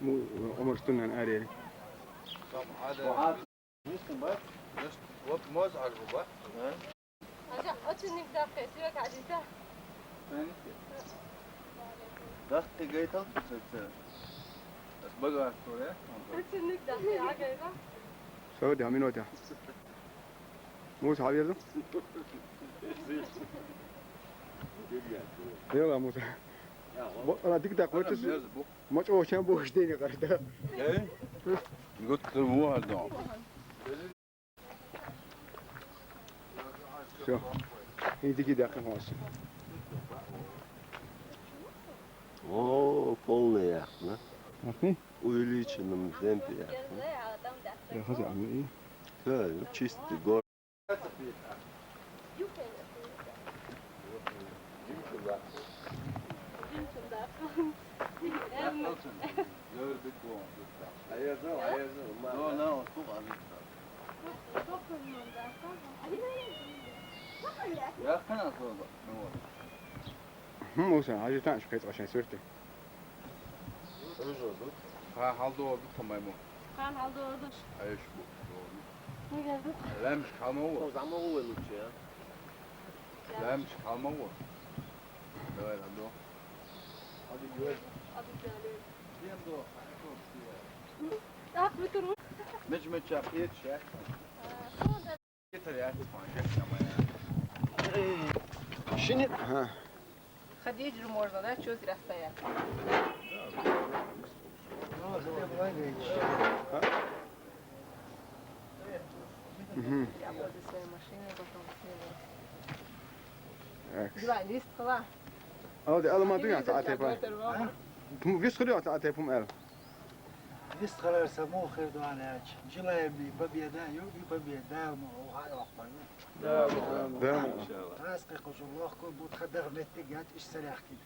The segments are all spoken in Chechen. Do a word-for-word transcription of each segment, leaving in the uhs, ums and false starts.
Му Ӏумар стуннан арери. Вот моз аргъуба. Аша, очень никак, сюрек адита. Дахти гайтал писаца. Ас багар торе. Очень никак, агайга. Сауда минута. Муса хавьерду. Яла Муса. Бо ала дик дакъ вачус. Мачо шан бош дени къарда. Э? Гот кырму алда. Всё. Иди кида кымос. О, полная яхна. Яхна? Увеличенном темпе яхна. Я хоза амли. Да, чистый город. Хм, уса, ажитан шкет ашан сюрту. Хан халдо ордук тамайму. Хан халдо ордуш. Айш бу. Не гердик? Лемш халмагу. О, замагу лучше, а? Лемш халмагу. Давай, ладо. Ади гёр. Ади гёр. Кем до? Так, вытуру. Меч меч апет шех. Шини. Ага. Ходить же можно, да? Чё зря стоять? Мгм. Я возле своей машины потом сниму. Так. Два лист была. А вот, а, ламадуя, а, а, типа. Пум, вис хрю, а, а, типа, пум, эл. Вист халар са мо хир дуанаяч. Желаем и победа, ю, и победа, мо, о, хай, о, хай. Да, да, да. Иншаллах. Тас къе къушуллах ку бут хадар метте гат иш саряхки.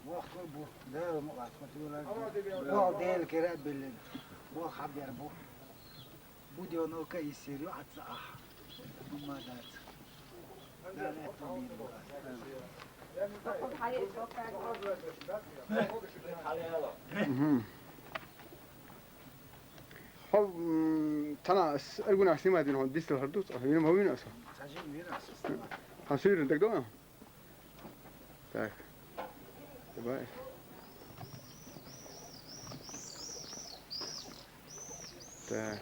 Вах ку бут, да, мо, ат, ку тюла. Вах дел кере билин. Вах хабер бу. Будёнок и серю отца. Мамадат. Да, это мир. Мгм. Хав, м, тана с-, аргуна снимать дин хон дистал хардус, а вина мавина са. Ха, сюрин, так, да? Так. Давай. Так.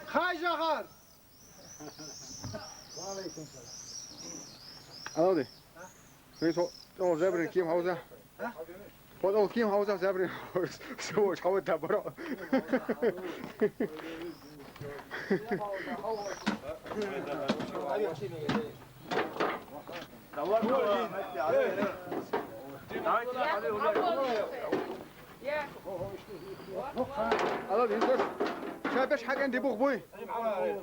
Хай, Жагъар! Алло, ди. Мен со, о, зебрин ким хауза? А? Под о ким хауза зебрин. Со, чао да бро. Алло, ди, сос. Чай пеш хакан ди бух буй. А.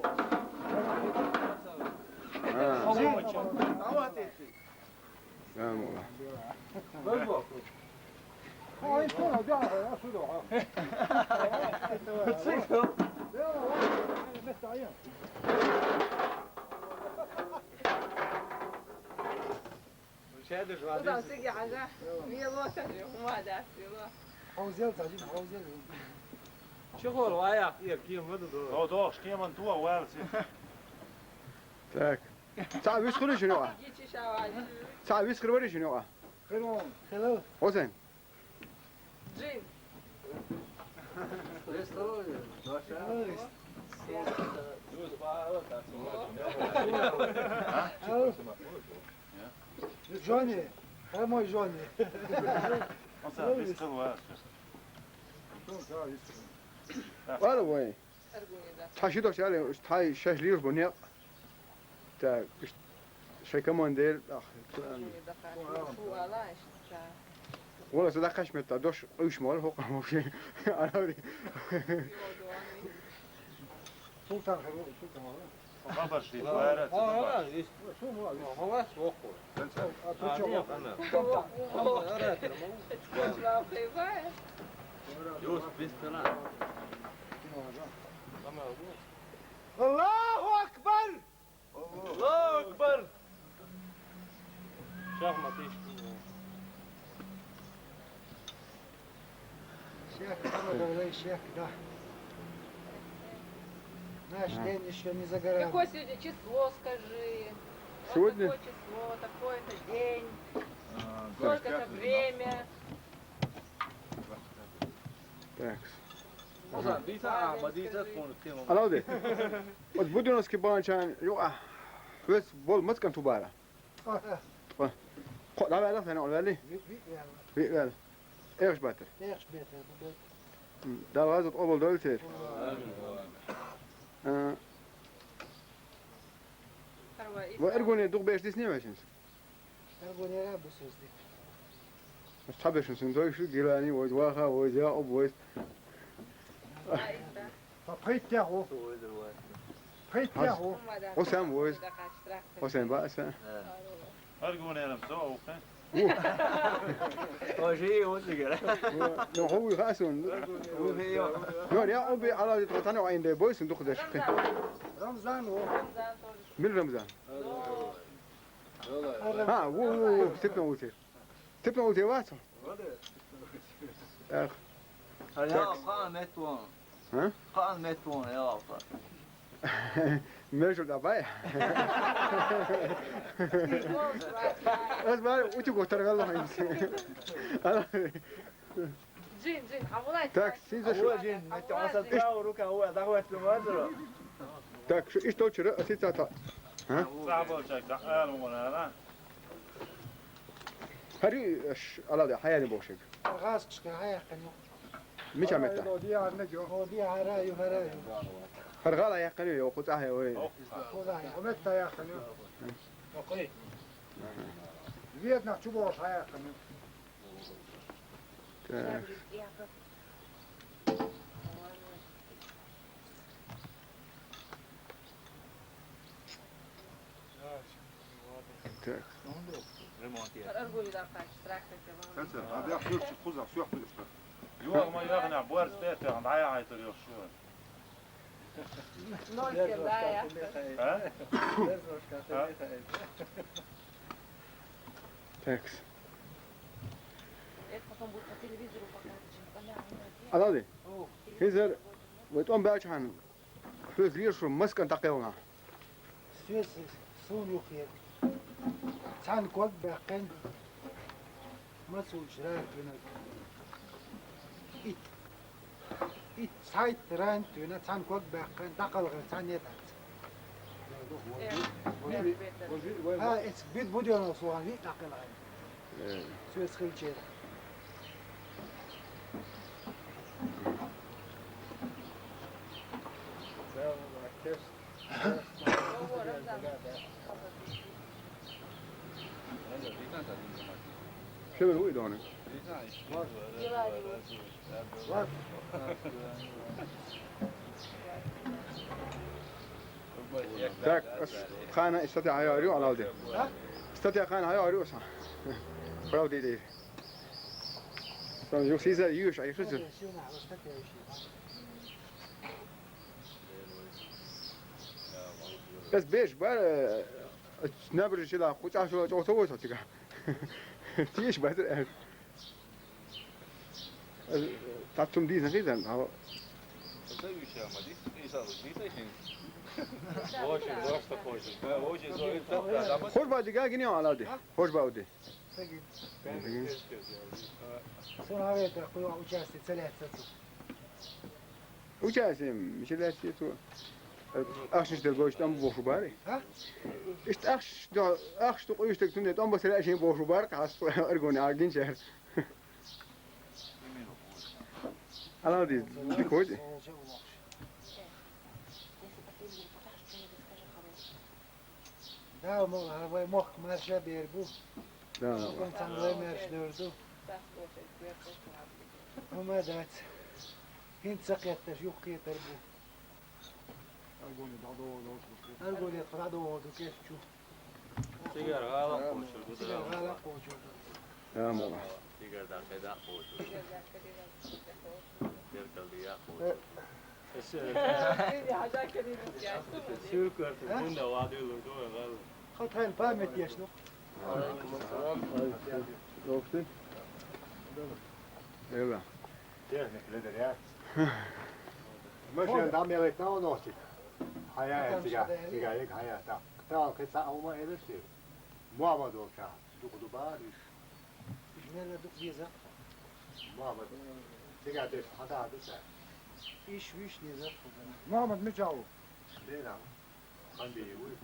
Узан сеги хьажа, виело тажи, хӀума дас, виело. Хьовзел тажи, хьовзел. Чего лая, я кем надо до. До, до, шкеман туа валси. Так. Ца вис хури шуну а? Гичи шавали. Ца вис хури шуну а? Хирон, хилал. Хусен. Джин. Джонни, хай мой Джонни. Вала вай. Таши дош яли, тай шеш лирш бо некъ. Так, шей командир, ах. Вала са дахъаш метта, дош уьш мол, хокъа моши. Арари. Султан, султан. Хабар ши, байра. Ха, ха, ис. Ха, ха, вокъу. А, причём? Ха, ха, ха. Юс, бистана. Аллаху акбар! Как там говоришь, як, да. Наш день еще не за горами. Какое сегодня число, скажи? Вот сегодня? Такое число, такое-то день, а, сколько-то время. Так. Ага. Алавди. Вот Будённовский банчан, ё, а, вес бол маскан тубара. Ага. Ва. Ко, давай, давай, давай, давай. Ви, ви, ви, ви. Эрш батыр. Эрш батыр, бу бет. М, Дала разы болсун, обал дольтер. Амин. А. Ва эргоне дугъ беш дисне машин. Эргоне ра бу сёзди. Табешин син дойшу Гилани, вой Ваха, вой Яъуб, вой. Та пхийтта ху. Пхийтта ху. Осам вой. Осам ба, осам. Эргоне рам со, окей. Ожи, вот игра. Ну, ху хасун. Ну, я оби ала тани айнде бойсун дукъ деш. Рамзан о. Мил Рамзан. Ха, ву, ву, ву, степна утир. Степна утир вацу. Эх. Ха, я, ха, метвон. А? Ха, метвон, я, ха. Между давай. Аз бар, утюг отарган лохайм. Джин, джин, авулай. Так, сиз Авулай, шу. Джин, авулай, аса джин. Тау рука, уа, дахват лумазро. Так, шу иш толчура, асица та. А? Саболчак, да, эл муна, да? Хари, ш-, алада, хаяни бошек. Газ кышка, хаяхкани. Мича мета. Оди арна джо. Оди ара, ю, ара, ю. Хар гала яхкани, ё, куца хай, ой. Куда я? Умет та яхкани. Окей. Вьетнам чубош хаяхкани. Так. Так. Ремонт я. Сенсэ, а бяхсур чи хуза, сюх хуза. Юа ма яхна, буар стэ, тэ, анда я айтыр ёхшур. Ноль семь, да, я. А? А? Так. Это потом будет по телевизору показывать, что Коля, Алады. Хизер, вот он бачхан. Хьо зиршу маскан такъелна. Сес сун юхе. Цан ког бахкен. Масул шрар кына. Ит. Ит сайт ран туна цан ког бахкен, дакъалгъа цан ятац. Э, э, бетер. Ха, эс бит будёно суган, ит дакъалгъа. Э. Сес хилче. Шевел уйдоны. Так, ас-, хана истатья хьаяриу алалди. А? Истатья хана хьаяриу са. Правда, иди. Сан юхсиза юш айхсиза. Эс беш бар, э, набржила, кучашила, чоцо вот тига. Тиеш базар. Татум дизен хизан, ава. Очень просто хочет. Очень зови. Хош ба дига гини алалди. Хош ба уди. Сегин. Сегин. Сон авета, куй участие целяется. Участие, мишеляция ту. Ахшиш дел гойш там бошу бари. А? Ишт ахш до, ахш ту куйш тек тунде там басыра шин бошу бар, кас аргон агин шер. Алалди, дикоди. Да, мол, гьар вай мохк марша бербу. Да. Шукун цан вай марш дёрду. Ума дац. Хин цакъ ятташ юх кетербу. Аргони дадо дадо. Аргони дадо дадо кешчу. Сигар гала кочу, сигар гала кочу. Да, мол. Сигар да кеда кочу. Сигар да кеда кочу. Зеркал дия кочу. Э. Сюркер, бунда вади лурду гал. Хатайн память яшну. Алейкум ассалам. Алейкум. Йоксун. Эва. Техника ледар яц. Машина дӀа мелайт на нохчик. Хьая, цига, цига, хьая, та. Та, кхы цхьа хӀума элира ши. Мохьмад волча дукха ду бахьа иш. Иш мел дукха деза. Мохьмад. Цига деш хьада ду ца. Иш виш деза. Мохьмад мича ву? Лера. Ханбиев вуй.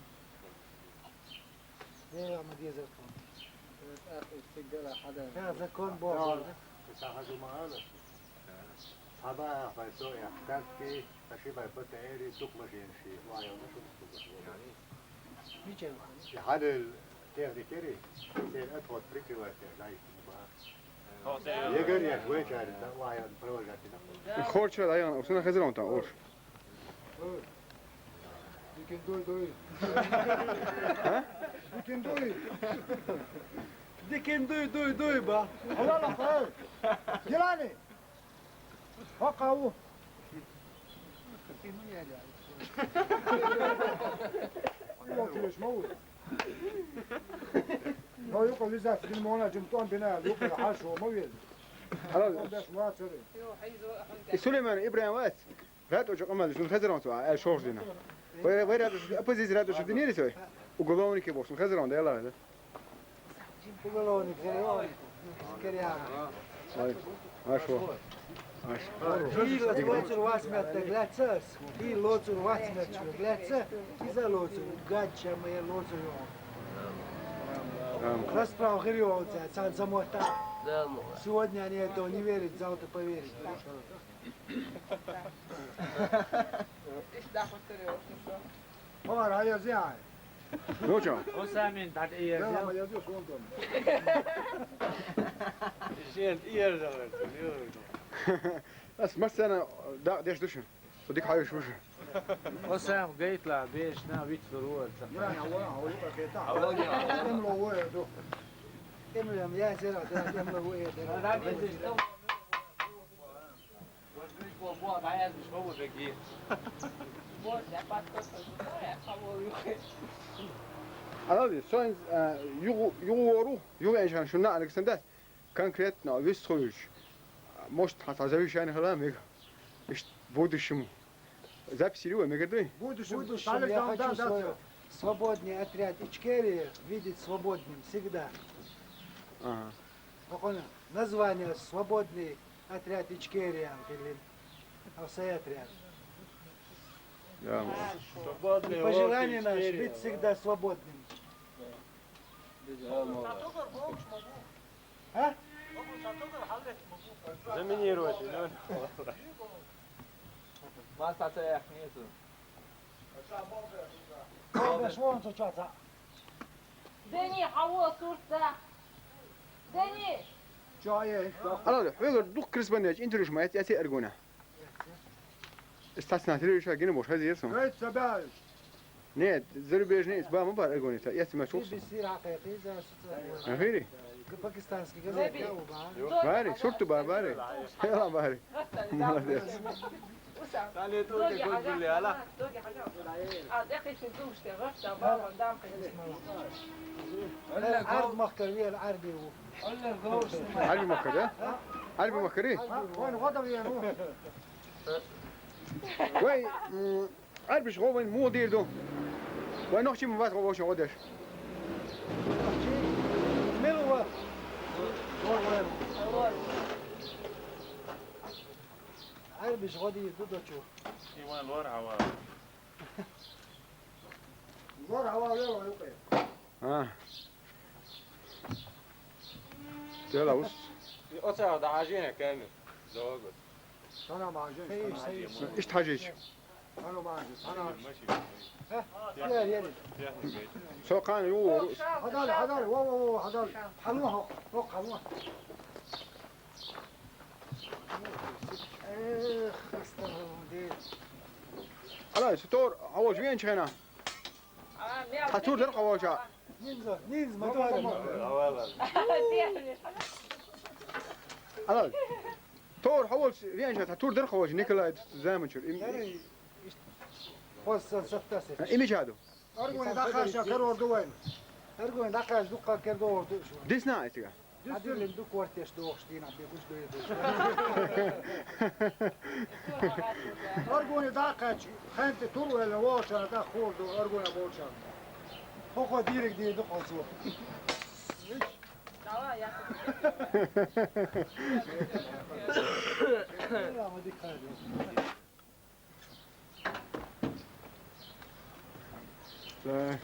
Лера ма деза. Ах, иш цига дала хьада. Ха, закон бо. Ца хазу ма ала. Хьабаьхьа бай со яхь, картки, ца ши бай бата эри, дукха машина ши, вайл ма шу. Мича? Я хьалел техника эри, цер отход прикрывать яхь, лайх ма ба. Егор яхь, вай чари, да, вайл провожать яхь. Хорча да ян, усна хазрон та, ош. Дикин дуй, дуй. А? Дикин дуй. Дикин дуй, дуй, дуй, ба. Алло, алло, алло. Гилани. Хакъа ву. Йо, тиеш ма ву. Но юкъа лиза филмона жим тон бина, юкъа хашо ма вел. Алло. Тон беш ма цари. И Сулейман Ибрагим вац. ВаьтӀачу къамел зун хезаронца а, аьлла шохаш дина. Вай, вай рядачу, оппозиция рядачу динери сой. Уголовники бохсун хезарон да, яла, да. Уголовник, уголовник. Вай, вай, шо. Вай, шо. И лоцур васмет так лецас. И лоцур васмет так леца. И за лоцур, гадча моя лоцур. Расправа хирио, цан замота. Сегодня они этого не верят, завтра поверят. Ховар, хьа язъяхьа? Ну чё? О, самин, так и язъяхьа. Яла, ма язъяхьа, шо антон. Шен, и язъяхьа, язъяхьа. Ас массана дакъа деш ду шун. Цу дика хьайвеш ву шу. О, сам, гайтла, беш, на, вит фуруар, ца. Яла, яла, яла, яла, яла. Эмло вой, ду. Эмло, я, зера, зера, эмло вой, зера. Алал, соин, э, югу, югу вору, югу эншан шуна Александр. Конкретно вис хуйш. Может, хата завещание хала мег. Ишт будущему. Записи рива мег дой. Будущему, будущему я хочу свой свободный отряд Ичкерии видеть свободным всегда. Ага. Название свободный Отряд Ичкерия, Ангелин. Алсай отряд. Да, мо. И пожелание наше быть всегда свободным. А? Заминировать, ну. Масса цех нету. Дени, хьавол сурт да. Дени! Чё, э, что? Алло, хьоьгара дукха корреспонденташ интервьюш ма эц, эций аргуна. Стационар телевизор гина бош хазир сон. Эй, цабааш! Нет, зарубежный, ба ма бар аргуна, та эц ма чухс. Би би си ракъа, ты за что? Ахири? Пакистанский газета, ба. Бари, сурту бар, бари. Хела бари. Молодец. Доги хьажа, доги хьажа. А, дехи шин душ те, гъаш да, баба, дам хи. Арб махкар вел, арби ву. Арби махкар, да? Арби махкари? Вайн гъода вен ву. Вай, м, арбиш гъо вайн му дир ду. Вай нохчи ма вас гъо вошин гъодеш. Мел ва. Арбиш гъо дир ду дочу. Иван лор хава. Лор хава лор хава. А. Тела ус. Оца да хажина ками. Догу. Сана мажин. Ишт хажич. Сана мажин. Сана. Ха? Яр, яр. Сокан ю. Хадал, хадал, во, во, во, хадал. Халу, хо, хо, халу. Эх, астагфирулла. Алай, сутор, хавож вен чена. Хатур дар хавожа. Нинза, нинза, ма дуара. Алал. Тор хавол венжа, та тур дар хавол, Николай заманчур. Им хосса сахтасе. Ими чаду. Аргуни дахаша карор дувайн. Аргуни дахаш дукка кердор ду. Дисна этига. Хьадиллина ду кортеш дохуш дийнахь, бегуш дуй ду. Аргуни дӀакхаьчча, хӀанти тур ваьлла волчарна тӀаккха хуур ду, аргуна болчарна. ХӀокхо дийриг дийр ду хьо цо. Давай, я. Так. Всё.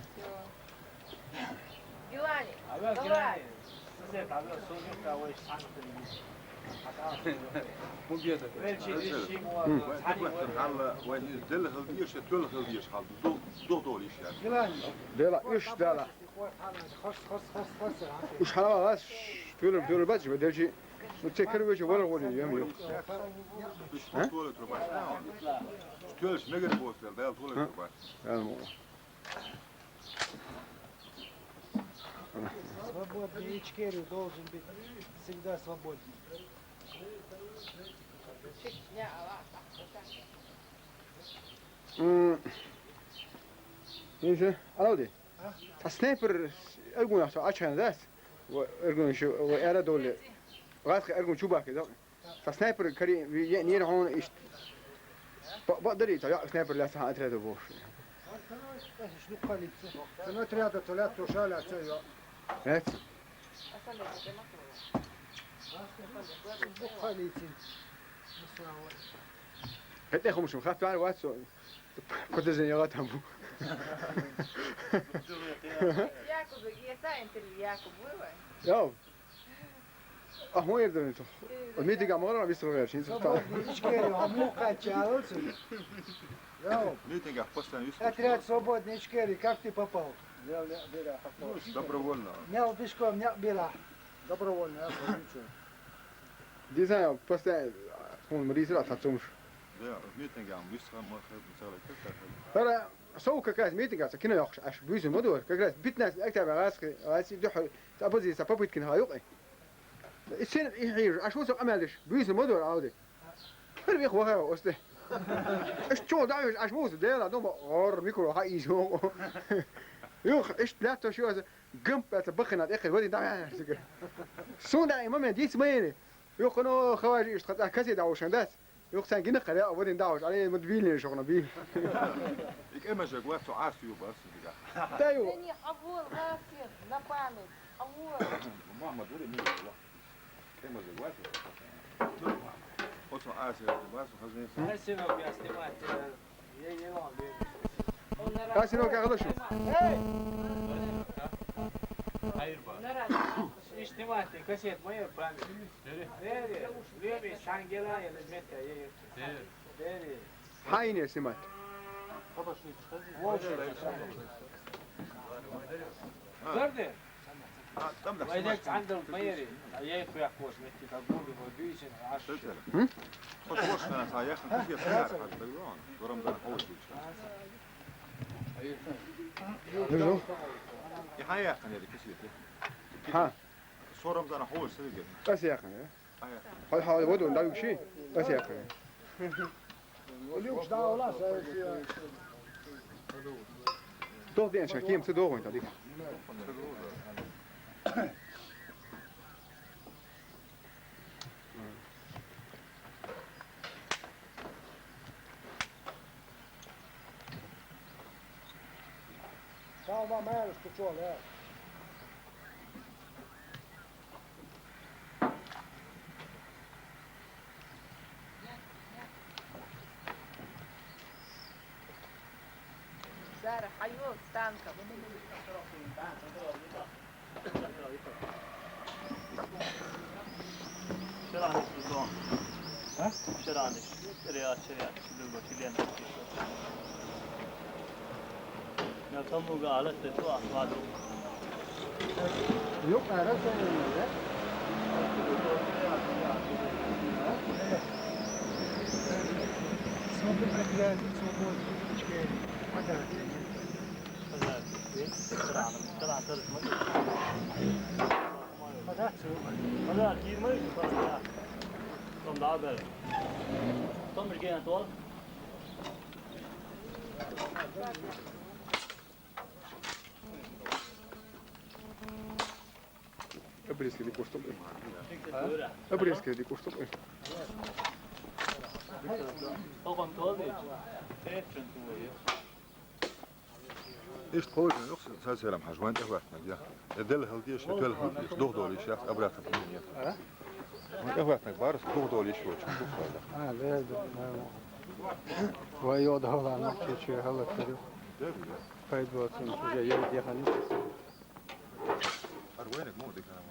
Гилани, алло, давай. Гилани. Сосед, алло, сосед, кого ещё сам ты не видишь? Пока. Мубеда. Вай, вай, вай, вай, хьалла, вай, делла хила дезаш, тоьлла хила дезаш хьал. Ду-, ду-, долу йиш яц. Гилани. Дела, уьш дела. Уьш хьалавалас, туьлур, туьлур бац, вай делчи. Ну, церковь веши вара гӀур ю, ю. А? Свободный Ичкерию должен быть всегда свободный. М. Иже, алавди. А? Цхьа снайпер аргун ахча ачхьана дац. Ва аргун шу, ва эра доле. ГӀазкхи аргун чу бахки, да? Цхьа снайпер кари, ви-, е-, нера хьуна ишт. Ба-, ба-, дари, цхьа я снайпер лаьца хьан отряда бохуш. Цхьа отряда, цхьа лаьца, цхьа я. Лаьца? ХӀетте хӀумаш хаттар вац со. Подозрение яла там бу. Якуб, я та интервью Якуб, вывай. Йо. А хӀун эр ду цо? Митинга ма гӀара вистхуьлуш, хӀинца. Свободный Ичкерия, а муха чалца. Йо. Митинга постоянно вистхуьлуш. Отряд Свободный Ичкерии, как ты попал? Ну, добровольно. Мел дишком, не бира. Добровольно, я ничего. Дизайн постоянно, хун рисра тацумш. Да, митинга ам вистха ма хэ-, ма цалай как так. ХӀара сов как раз митинга ца кино йохуш, аш буьйсун ма дора. Как раз пятнадцать октября гӀазкхи, гӀазкхи дуьхьа оппозиция попыткин ха юкъе. И сен и хьийжа, аш ву со къамел деш, буьйсун ма дора, Алди. ХӀара вих ваха осте. Аш чо даьвеш, аш ву со, дела, дома, ор, микро, ха, изо. Юх, аш лятто шо, гамп, это бахана, тӀекхир, вадин дӀаваьхьар цигара. Суна и момент диц ма йина. Юха, ну, хаважи иштта хатӀа касе дӀавушан дац. Юха цхьаьна гина кхаьра, а вадин дӀавуш, али ма дбийлина шохна бий. И кӀемажаг вац, цо Ӏас ю барс дигахь. Да ю. Дани, хьавор, васин, на память, хьавор. Махмад, вари, мин, ва. КӀемажаг вац. Оцо Ӏас я, вац, хазин. Ай, сынок, я снимать, э, Касино кагъала шу. Эй! Иш снимать, кассет, моя память. Бери. Бери. Леми, шангела, я на метка, я. Бери. Хайне снимать. Дорде. Вайдак цхьандал майри, а я их хуяк кош, метти как губи, вой бийсин, аш. М? Хо кош на, а я хан кусия саяр, хат, так вон. Дорам дан хо бийсин. Дужу? И хая хан я кусия. Ха. Сорам дан хо саяр. Кусия хан я. Хьал хьал водун дагук ши? Ас яхъе. Люкс да ола са. Тох ден ша кем цы догон та дик. Салма мэр стучол, э. Сара, хьайо, станка. Шераниш бу сон. А? Шераниш. Реал, шераниш. Билба, шилен. Мел таммулга алат тету ахваду. Юкъара сенеле. Свободный пляж, свободный печкери. Подарки. Подарки. Страна, страна, Подарки. Подарки, мы, подарки. Там да, да. Там же генат вол. Обрезки дикуш тӀум. Обрезки дикуш тӀум. Иштта кхойтта юхс, Сацерам хьажа, вайн тӀехӀоьттинарг, я. Я делла хӀалдеш, я тоьлла хӀалдеш, дух долийш, я, обратно. Вайн тӀехӀоьттинарг барс, дух долийш, вочу, дух долийш. А, да, да, да. Вай, йо, да, ладно, чё, чё, хала, чё. Пайда боацаш, уже йо, я хани. Ар вайнаг мо дика ма.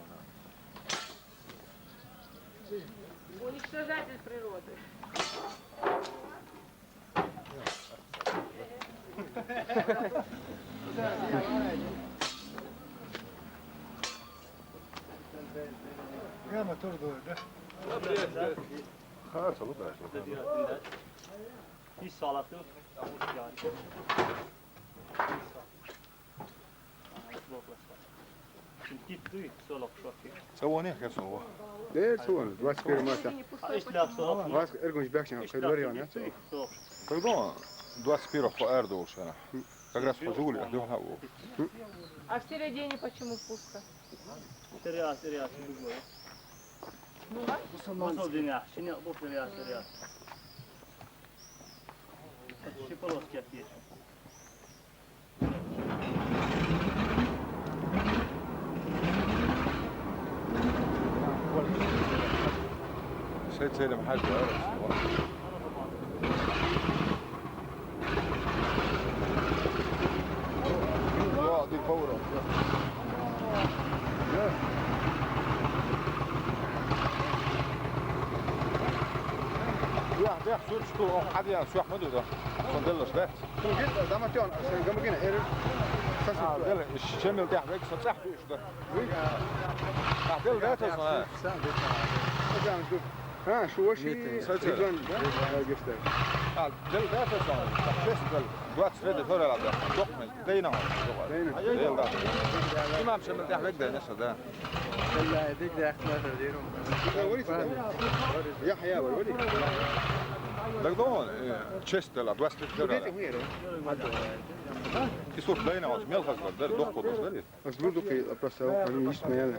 Уничтожатель природы. Прямо тоже говорю, да? Хорошо, хорошо. Из салатов. Цавоне хесо. Дер цавоне, двадцать первого марта. Вас эргунч бахшан, кой вариант, я? Тогда двадцать первого хо эр долшана. Как раз хо жули, а дёхна у. А в середине почему пусто? Серьёз, серьёз, другое. Ну, да? Мусульманский. Мусульманский, не, не, был серьёз, серьёз. Психологский ответ. Шейтелем хьаьжа. Ди поворот. Юхь дехьа суьрташ ду, оха хьадеана соьх ма ду, да? Сон деллаш дац? Цун гита, Даматён, шайн гама гина, эр сасуьрташ. А, дела, шемил тӀехь вега со цӀехь туьйш да. А, дела дац сон, а? Ха, шу ваши Ридван, да? А, гешта. А, дела дац сон, честно дела. Двадцать лет февраля, да. Дохнай, дайна. Дайна. Дела дац. Имам шемил тӀехь вега дайна со, да. Яхья вар вали. Дагдон, э, честь дела, двадцать лет дела. И сур дайна, мел хазар, дар, дохко дос, дали? Аз бурду кай просто, они есть моя.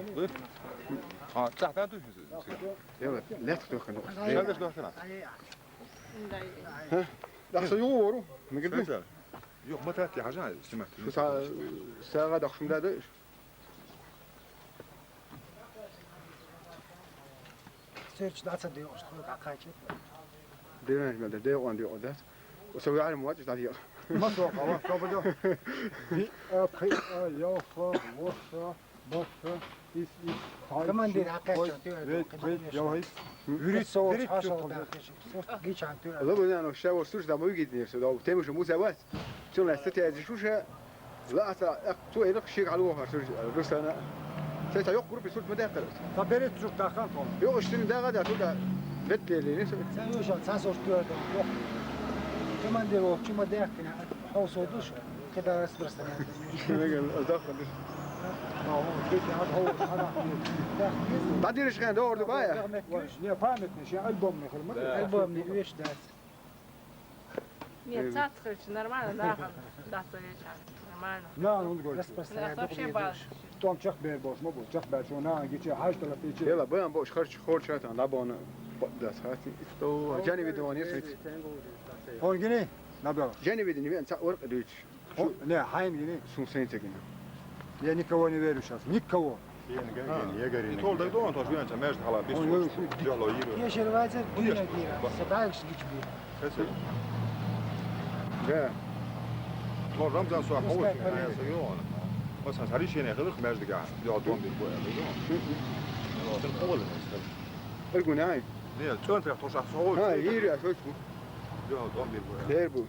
А, цахтан туй. Яла, лет кто хана. Шадаш дохкана. Ха? Дахса ювору. Мегер. Юх, матат я хажа снимать. Шу са, сага дахшум да. Суьрташ дӀа ца дойгӀуш, тхоьга дӀакхачийта. Дерриг мел дар, дайгӀан дайгӀа дац. Со ваьӀар ма вац, дӀадийгӀа. Ма со, хава, со бадо. Диъ, а, пхиъ, а, ялх, а, ворхӀ, а, бархӀ, а, ис, ис, цхьа, командир, шиъ, а, кхаьчча хойс, вейт, кхойс, ялхайс. ВуьрхӀитта со волчу хьашал дахкаш. Сурт гичан туьра. Лабанано ша вар сурт да ма вигит нерса, да. Тема шу муса вац. Цунла статья шуша. Ла аса, э, цу элах шиъ гӀалу вахар сурт, Руслана. Се та йокъ группе сурт ма дахкар. Та берет сурт дахкан тон. Йо, уж син дага да, туда. Бет лели, не сурт. Ца юша, ца сурт туьра да. Командировка, чу ма дахкина, хьо со душ, кеда раз просто. Меган, а дахкан душ. Та дириш хан дор Дубая. Не, памятный, сейчас альбом не хурма. Да. Альбом не веш, да. Нет, э, цац, короче, нормально, да, да, нормально. На, ну, говорит. Распространяй. Нас вообще балл. Том чах бер бош, ма бу, чах бер, что на, гиче, хаш тала пиче. Ела, бен бош, харч, хорч, это, да, бон, да, схати. Что, Джани видео не сет. Он гини, набрал. Джани видео не, ца, ор, дюч. О, не, хайн гини. Сун сен тегина. Я никого не верю сейчас, никого. И тол даг дон тож вен ча межд хала бис. Ой, ой, ой. Дяло иро. Кешер вайзер дуя гира. Садайгш гич би. Сесе. Да. Тол Рамзан суа хову. Пускай я проверит. Масан сари шене хылых межд га. Дяло дон бир боя. Дяло дон хову. Эргунай. Не, центр тож а хову. А, ири а сочку. Дяло дон бир боя. Дербу.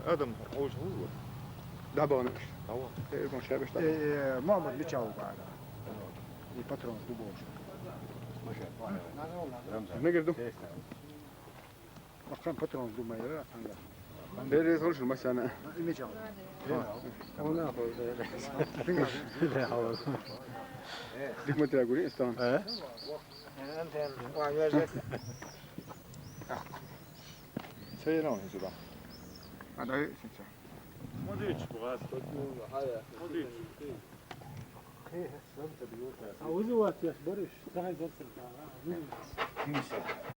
Адам хову. Да бон. Давай. Эргун шабеш. Э, э, Мухаммад Мичау бара. И патрон дубош. Рамзан. Не герду. Ахшам патрон дубмайра, анга. Бер резгол шу масана. Имиджал. Она хо. Дик материал гури, стан. Э? Антен, ва, вежет. Сейрон, сюда. А, да, сенца. Модич, брат. Модич. А вызывать я бориш, сахай зацепка. Kimse.